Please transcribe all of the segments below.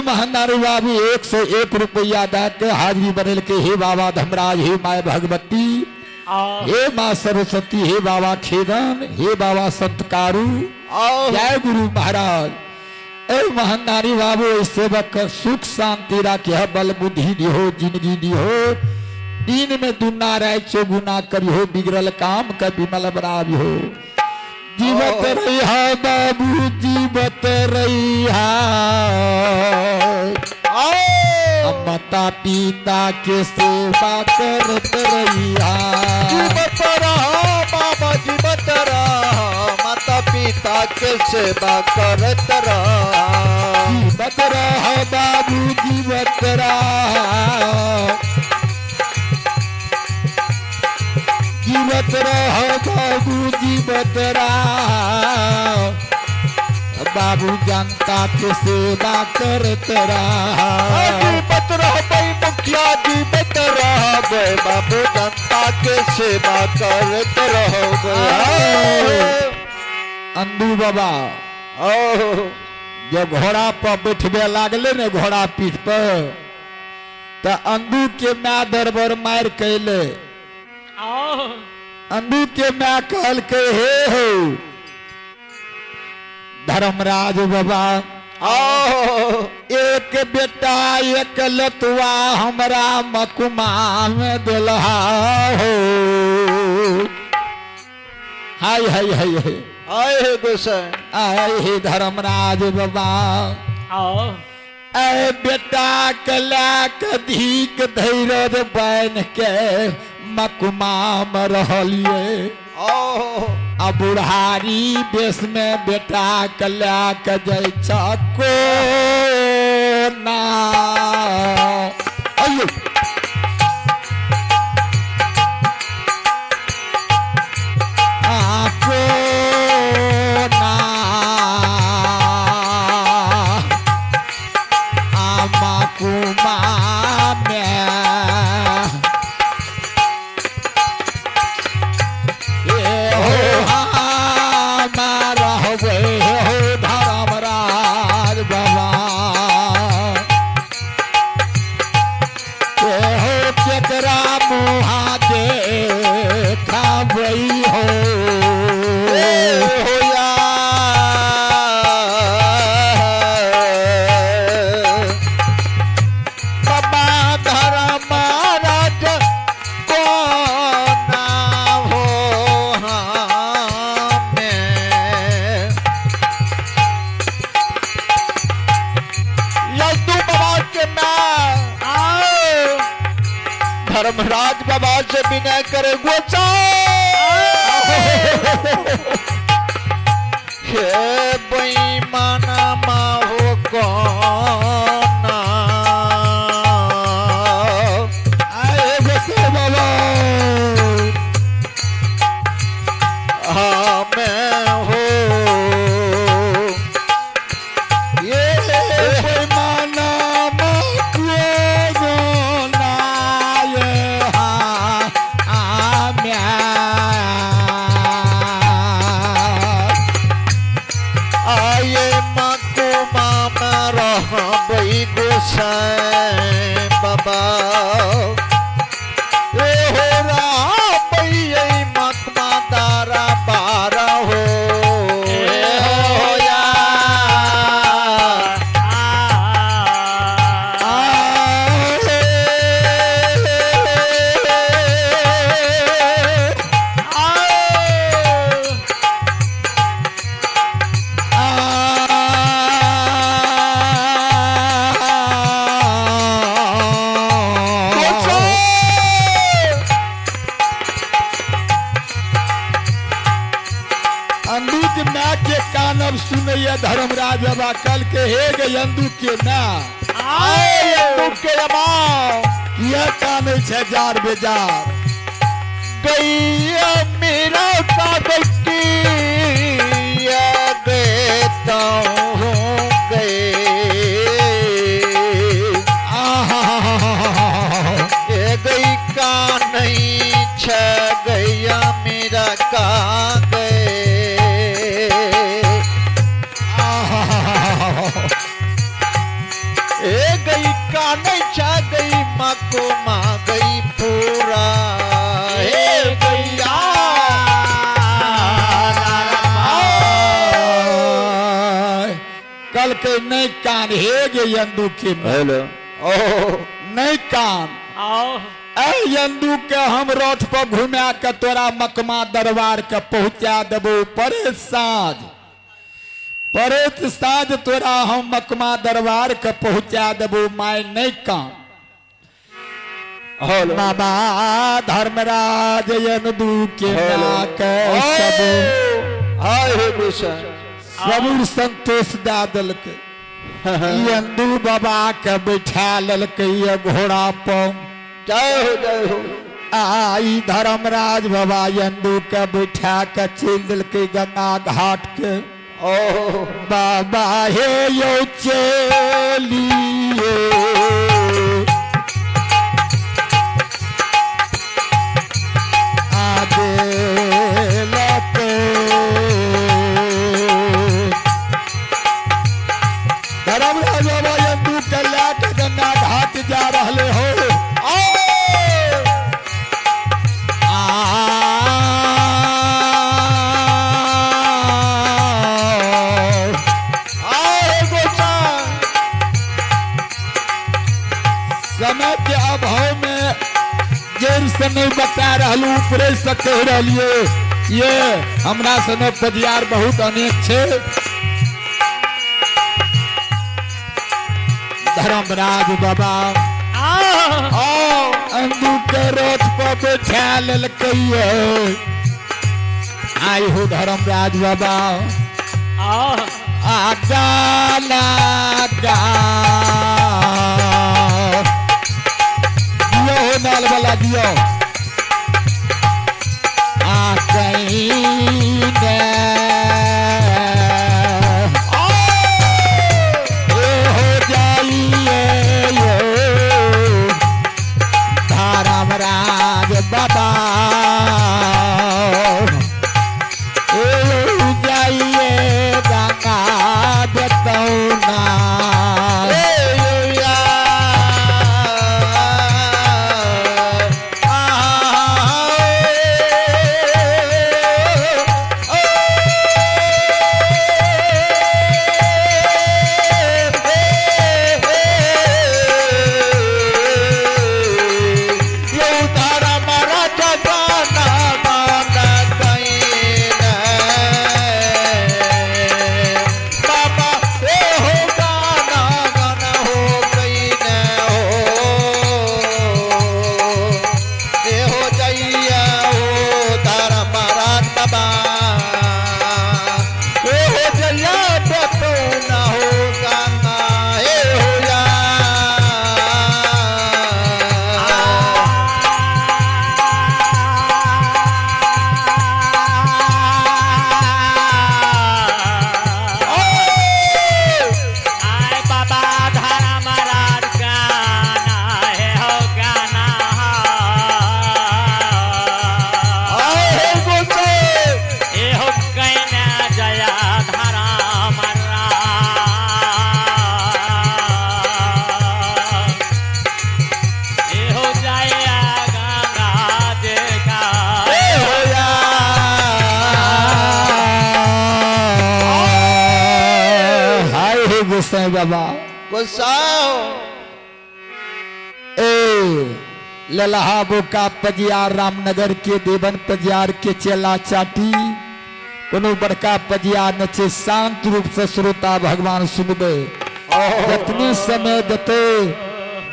महानारू बाबू 101 रुपया दऽ के हाजिरी बनेलकै। हे बाबा धर्मराज, हे my Bhagwati, हे माँ सरस्वती, हे बाबा खेदन, हे बाबा संतकारू, जय गुरु महाराज। ए महानारी बाबू, एहि सेवक के सुख शांति राखिह, बल बुद्धि दिहो, जिंदगी दिहो, दिन में दुना राति चौगुना करिहो, बिगड़ल काम के विमल बनाबिहो। जीवत रहिहा बाबू, जीवत रहिहा, माता पिता के सेवा करत रहिहा। जीवत रहा बाबा, जीवत रहा, माता पिता के सेवा करत रहा। जीवत रह बाबू, जीवत रह, जीवत रह बाबू, जीवत रह बाबू, जनता के सेवा करत रह। जीवत रहबै मुखिया, जीवत रहबै बाबू, जनता के सेवा करत रहबै। अंदू बाबा जब घोड़ा पर बैठबे लागले ने घोड़ा पीठ पर, तऽ अंदू के my दरबर मारि कैले। अंदू के my कहलकै, हे हो धर्मराज बाबा, एक बेटा एक लतुआ हमरा मकुमा में दिलहा हो। हाय हाय हाय हाय। आए हे गोसाई। आय हे धर्मराज बाबा, ऐ बेटा के लए के धीक धैर्य बन के मकुमा में रहलिए, आ बुढ़ारी बेस में बेटा के लए के जाइ छ कोना? अयो आ कोना आमा कुमा में ए हो हमा रहबै हो धर्मराज बाबा, ए हो केकरा मुहा देखाबै हो? हो या बाबा धर्मराज कोना हो हमें। यदु बाबा के मैं धर्मराज बाबा से विनय करे, गोसाई हे बेईमाना माहो कोना। आए गोसाई बाबा। हमें हो ये बेईमाना मकुओ नाय हा आम्या। आये मको मामा रहबै गोसाई बाबा, ए हो रहबै मकमा दारा बारा हो, ए हो या। अंदू के माय के कानब सुनैया धर्मराज बाबा, कल के हे गे अंदू के माय, आए अंदू के अमा, किया कानै छै जार बेजार? गैया मेरा का गट्टी गए हूँ गए। ए गई का नहीं छ गैया मेरा का गए। कानै छा गई माँ को माँ गई पूरा हे गैया। कल के नहीं कान हे गे यंदू के माँ। हेलो ओ नहीं कान ऐ यंदू के हम रथ पर घुमा के तोरा मकमा दरबार के पहुंचा देबो परे साँझ, परेत साँझ तोरा हम मकमा दरबार के पहुंचा देबो माय नहीं कान। हेलो बाबा धर्मराज यंदू के हेलो। माँ के सब हाय हे कृष्ण सबूर संतोष दए देलकै। यंदू बाबा के बैठा लेलकै ये घोड़ा पर। जय हो जय हो। आ ई धर्मराज बाबा यंदू के बैठा के चलि देलकै गंगा घाट के। ओ बाबा हे यो चलिए आगे लके। धर्मराज बाबा यंदू के लए के गंगा घाट जा रहले हो। आ आए गोसाई समय के अभाव में जोर से नहीं बता रहलू, ऊपरे से कह रहिए। ये हमरा सने पजियार बहुत अनेक छे। धर्मराज बाबा अंदू के रथ पर बैठा लेलकै। आई हो धर्मराज बाबा आ गाना गा दियो हो नाल वाला दियो आ कहीं ने ए हो जाइए यो धर्मराज बाबा ए हो जाइए गंगा बतौना। बाबा ए हो गाना गाना हो गई न हो ए हो जइया हो तारा महाराज बाबा ए हो जइया तो ना हो गाना ए हो या। आए बाबा धारा महाराज गाना है हो गाना। आए हे गोसाई ए हो कहना जया धारा महाराज ए हो जया गंगा जगा ए हो या। हाय हे गोसाई बाबा गोसाओ ए ललहा बोका पजियार रामनगर के देवन पजियार के चेला चाटी कोनो बड़का पजियार न छे। शांत रूप से श्रोता भगवान सुनबे जितने समय देते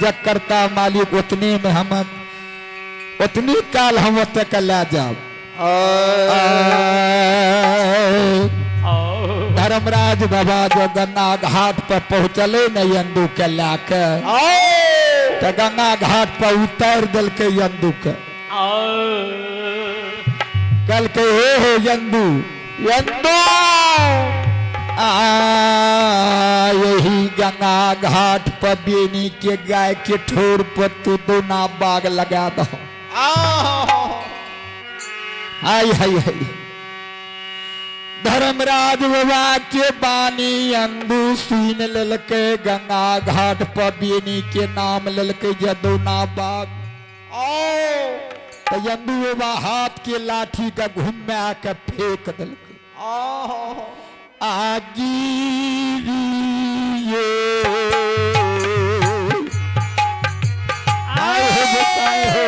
जग करता मालिक उतने में हम उतनी काल हम ओतऽ के लए जाब। धर्मराज बाबा जो गंगा घाट पर पहुंचले न यंदू के लए के तऽ गंगा घाट पर उतारि देलकै यंदू के। कहलकै हे हे यंदू यंदू आ यही गंगा घाट पर बेनी के गाय के ठोर पर तू दोना बाग लगा दो। हाय हाय हाय। धर्मराज बाबा के बानी अंदू सुन लेलकै, गंगा घाट पर बेनी के नाम लेलकै जदौना बाग। तो यंदू बाबा हाथ के लाठी के घुमा के फेंक देलकै। आ गिरिये आए हो बताए हो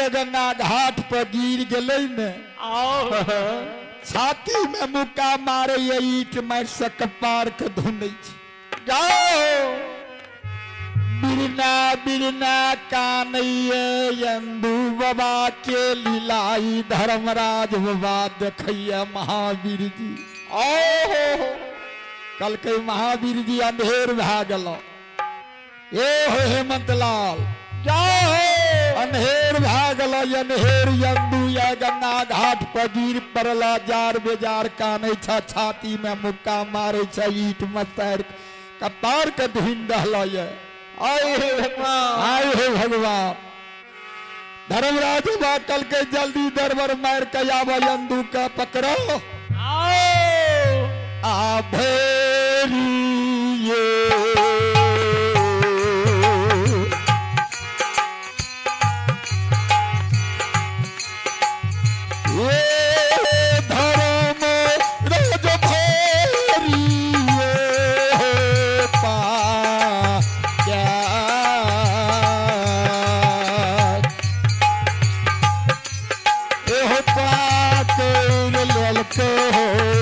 गंगा घाट पर गिर गेलै ने, छाती में मुक्का मारे ईट मार से कपार के धुनै छै। जाओ बिरना बिरना कानैये यंदू बाबा के लीलाई धर्मराज बाबा देखैया महावीर जी। कलकै महावीर जी अंधेर भए गेल। ए हो हेमंत लाल जाओ अन्हेर भए गेल, अन्हेर यंदू या गंगा घाट पर गिर पड़ल, जार बेजार कानै छ, छाती में मुक्का मारे छ, ईट मसर कपार के धुन रहल ये। आए हे भगवान, आए हे भगवान। धर्मराज बाबा कल के जल्दी दरबार मार के आब यंदू के पकड़ो। आ भेरिये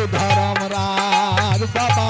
धर्मराज बाबा।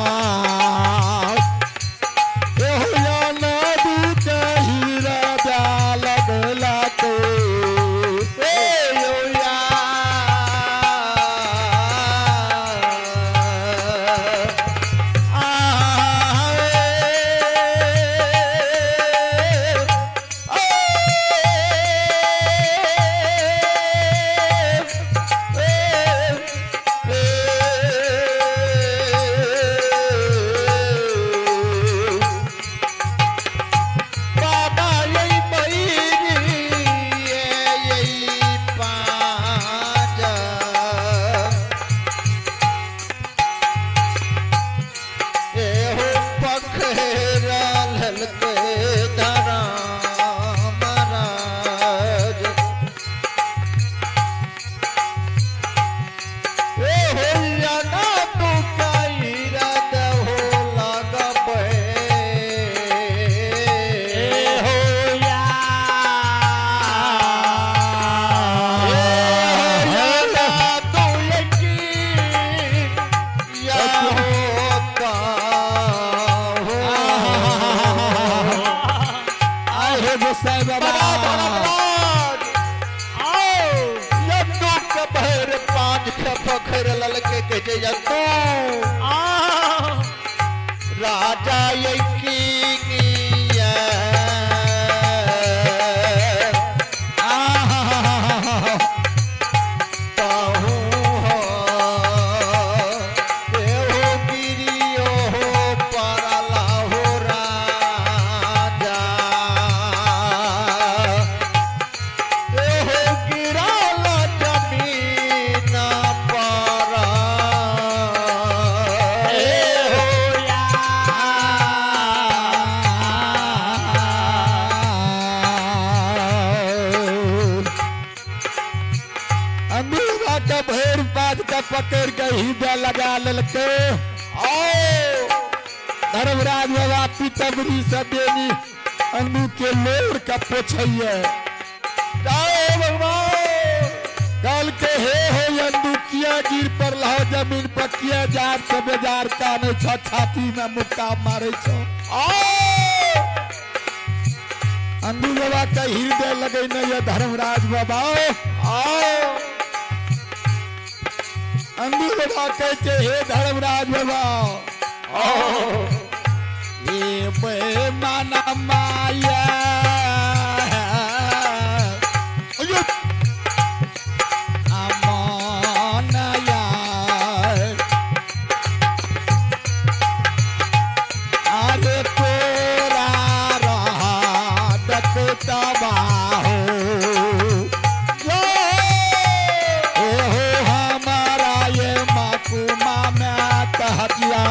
गोसाई बाबा। धर्मराज यंदू के भैर पाँच के पखर ललके के जे यंदू राजा यकी आहा ताहू हो एहो गिरियो हो परला हो राजा एहो गिरल जमीन पर एहो अंगूरा के भैर पात के पकड़ के हृदय लगा लेलकै। आओ धर्मराज बाबा पीतबरी से बेनी अंगू के लोर के पोछैये। जाओ भगवान। कल के हे हो अंगू किया गिर पर लहो जमीन पर किया जार से बेजार काने छ छाती में मुक्का मारे छ। आओ अंगू बाबा के हृदय लगे नहीं है धर्मराज बाबा। आओ अंगू बाबा कहते हे धर्मराज बाबा आओ हे बेमाना माया अयो अमान यार अरे तोरा रहा डकतबाहो जय हो हमारा ये माकुमा में कहतिया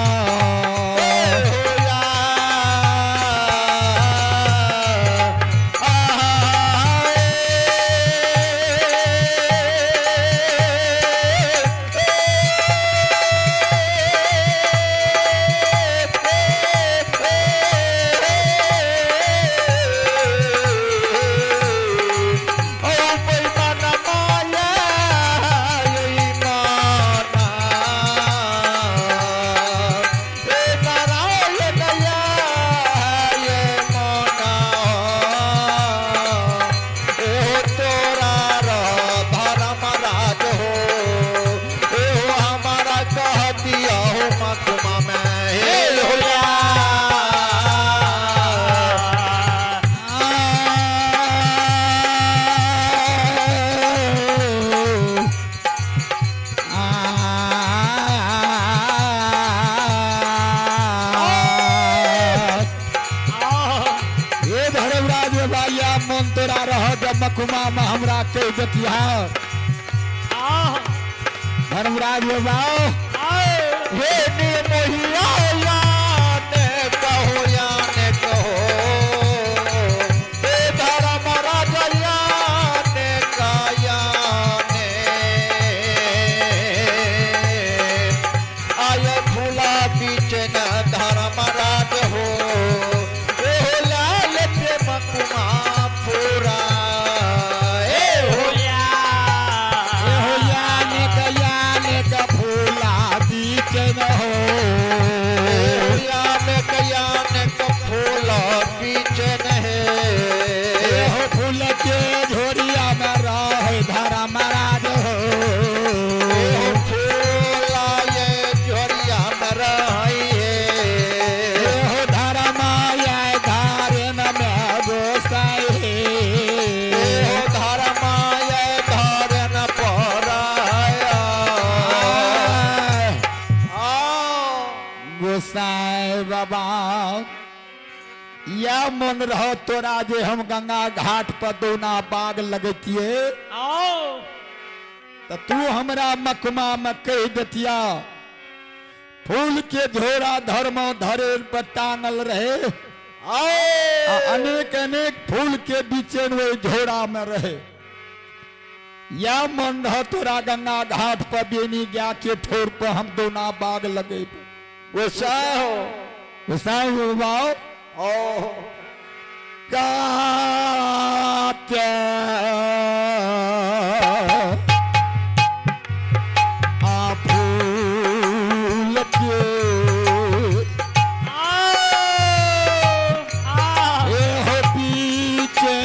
हे धर्मराज बाबा मन तोरा रह जब मकुमा में हमरा कह देतिहा। धर्मराज बाबा हे मोहिया ने कहो या ने कहो हे धर्म राजा या ने काया ने आय फूला बीच न धर्म राज हो ए लाल प्रेम कुमा पूरा ए हो ए हो याने का याने का फूला बीच न हो। याने कयाने को फूल बीच नहीं ए हो फूल के झोरिया में रहे धर्मराज हो। फूला ये झोरिया में रही है। ए हो धर्माया धारन में गोसाई हे। धर्माय धारन पराया। गोसाई बाबा या मन रहो तोरा जे हम गंगा घाट पर दोना बाग लगतिए तो तू हमरा मकमा में कह देतिया फूल के झोरा धर्म धरे पर टांगल रहे आ अनेक अनेक फूल के बीचे वही झोरा में रहे। या मन रह तोरा गंगा घाट पर बेनी गया के ठोर पर हम दोना बाग लगे। गोसाई हो गोसाई बाबा ओ काते आ फूल के ए हो पीछे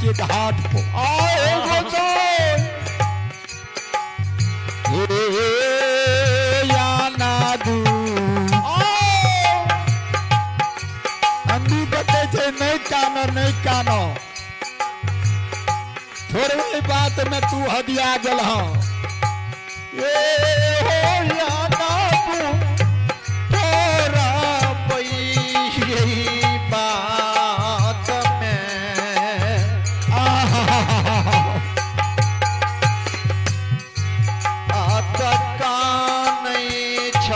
के घाट पर। आओ गोसाई। हे या नादू। आओ। अंदू कहै छै नहि कानो, नहि कानो, थोड़े बात में तू हदिया गेल। हँ। ए हो या नादू तोरा पई बात में। आहा। आत कानै छ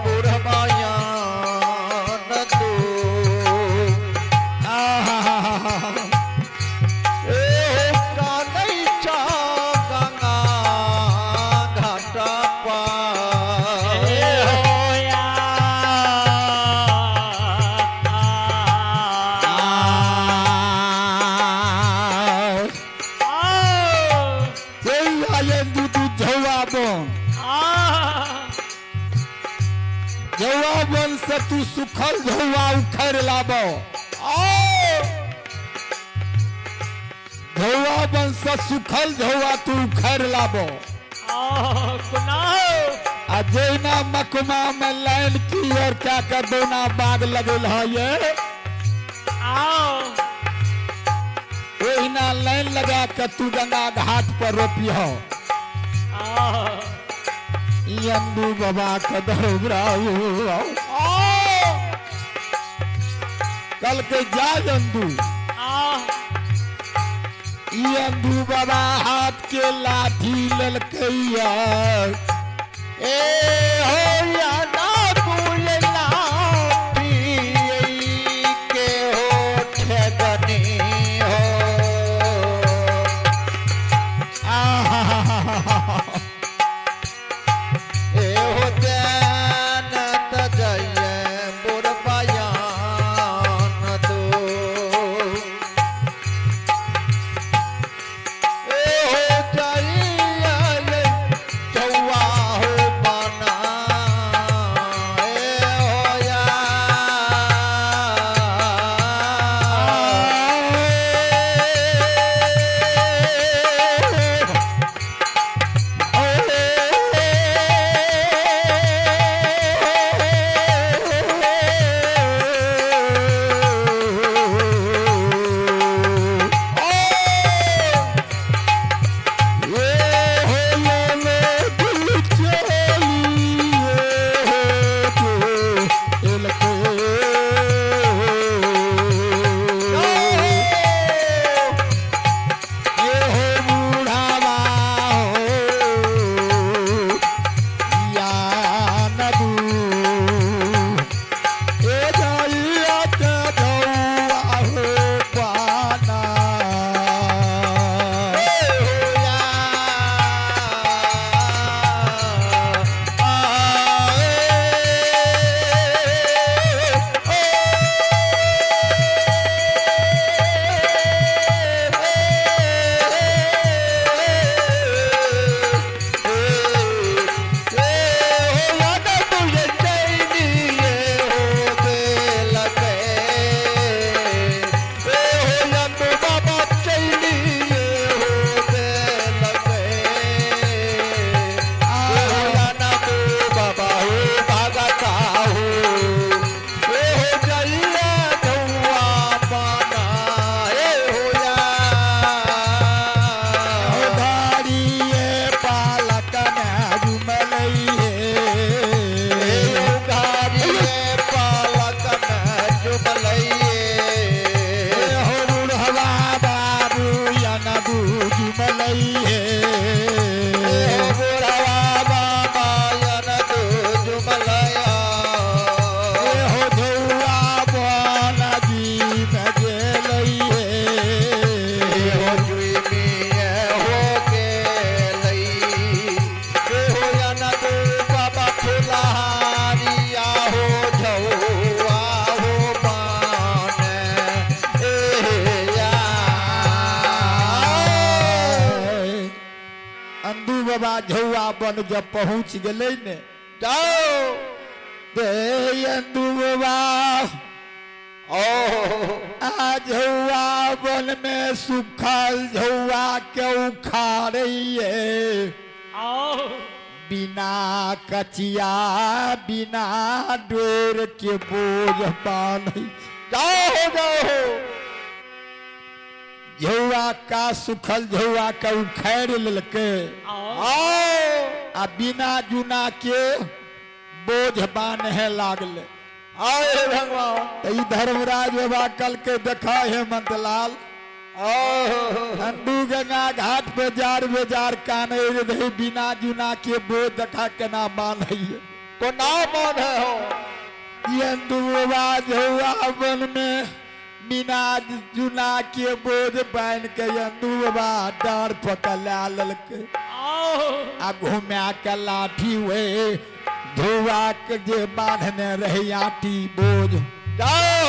बुढ़बायान दू। आहा। ए हो कानै छ गंगा घाट पर। ए हो या। तू झौआ बन, झौआ बन से तू सुखल झौआ उखड़ लाब। झौआ बन से सुखल झौआ तू उखड़ लाब आ जैना मकमा में लाइन की और क्या कर दोना बाग लगल है ये, ओहिना लाइन लगा के तू गंगा घाट पर रोपी हो। अंदू बाबा के दौड़ाऊ कल के जा अंदू। ई अंदू बाबा हाथ के लाठी ललकै। ए हो या नादू लाठी के हो ठगनी हो। आहा। ए हो जैन त जइए बुढ़बायान दो। ए हो जइए चौआ हो बना। ए हो या। बाबा झौआ बन जब पहुंच गेलै ने, जाओ। दे अंदू बाबा। ओ। आ। झौआ वन में सुखल झौआ के उखाड़िए बिना कचिया बिना डोर के बोझ बान्है। जाओ हो जाओ हो। झौआ का सुखल झौआ के उखाड़ि लेलकै आओ आ बिना जुना के बोझ बान्हे लागलै। आए हे भगवान। तऽ ई धर्मराज बाबा कल के देखा हेमंत लाल आओ अंडू गंगा घाट पे जार बेजार काने रहे बिना जुना के बोझ देखा केना बान्हैये। को ना मान है हो। ई अंडू बाबा झौआ वन में बिना जुना के बोझ बान्हि के अंडू बाबा डार पकड़ लए लेलकै आ घुमा के लाठी वे धुआ के जे बान्हने रहे आटी बोझ जाओ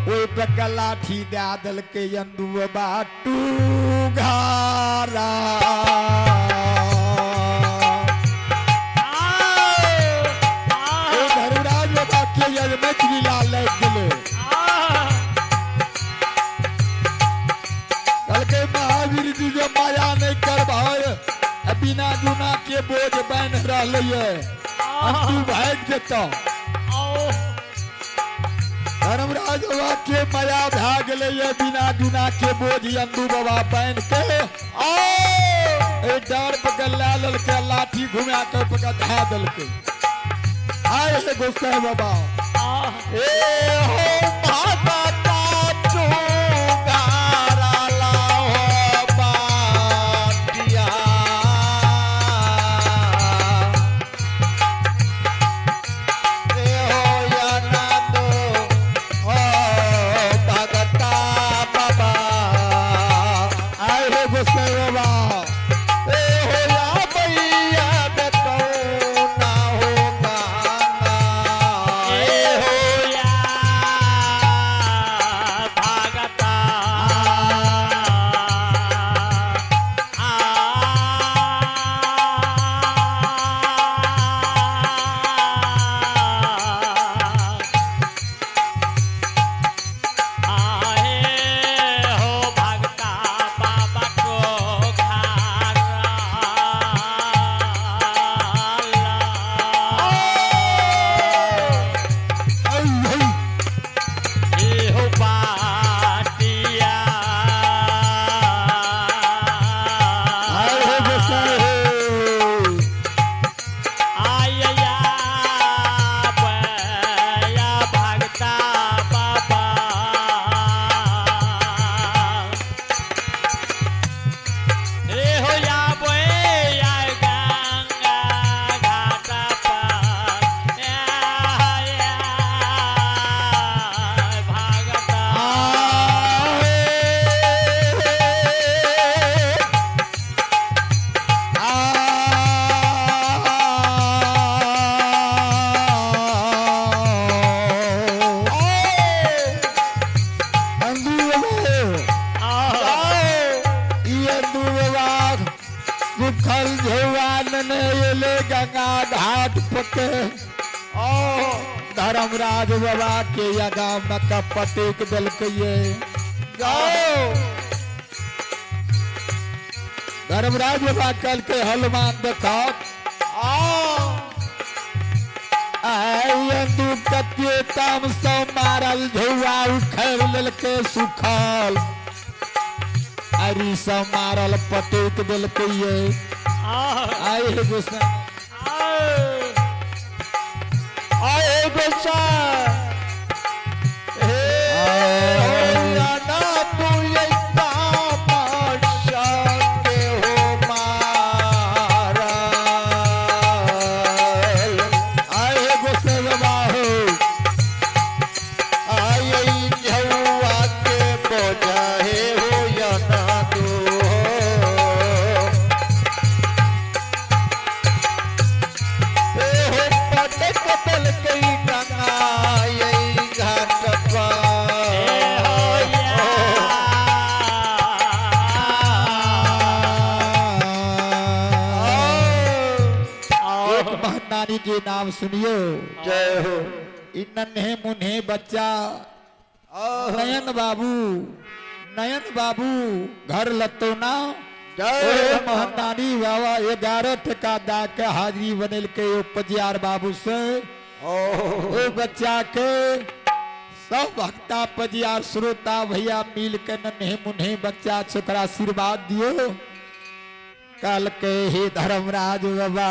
ओहि पे के लाठी दए देलकै अंडू बाबा टू घारा। ओ धर्मराज बाबा के यजमत लीला लागि गेलै। कहलकै महावीर जी जे माया नहि करबह आ बिना जुना के बोझ बान्हि रहलै ये अंतु भागि जेतौ। धर्मराज बाबा के माया भए गेलै ये बिना जुना के बोझ अंदू बाबा बान्हि के आओ ए डार पकड़ लए लेलकै लाठी घुमा के पकड़ धए देलकै। आय हे गोसाई बाबा। ए हो माता चुगारा लाओ बाटिया। ए हो या ना तो ओ भगता बाबा। आय हे गोसाई बाबा। ए हो या भैया बेटो ना हो गाना। ए हो ऐ है। आय हे गोसाई हे। सुखल झौआ ने एले गंगा घाट पके धर्मराज बाबा के आगा में का पटेक देलकै। जाओ धर्मराज बाबा कहलकै हनुमान देखो आओ आय दू कते ताम सौ मारल झौआ उखैड़ लेलकै सुखल अरी सौ मारल पटैक देलकै ये। आय हे गोसाई। आए गोसाई। हे हो या ना तू ये तामाशा के हो मारा। आय हे गोसाई बाबा हो। आए झौआ के बोझा हे हो या ना तू हो। ए हो पटक दलकै गंगा ये घाट पर। एक महतारी के नाम सुनियो। जय हो। इ नन्हे मुन्हे बच्चा नयन बाबू, नयन बाबू घर लतौना, जय ओ मोहनदानी बाबा 11 टका दा के हाजिरी बनेलकै ओ पजियार बाबू से। ओ बच्चा के सब भक्ता पजियार श्रोता भैया मिल के नन्हे मुन्हे बच्चा छोकरा आशीर्वाद दियो। कल के हे धर्मराज बाबा,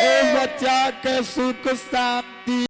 ए बच्चा के सुख शांति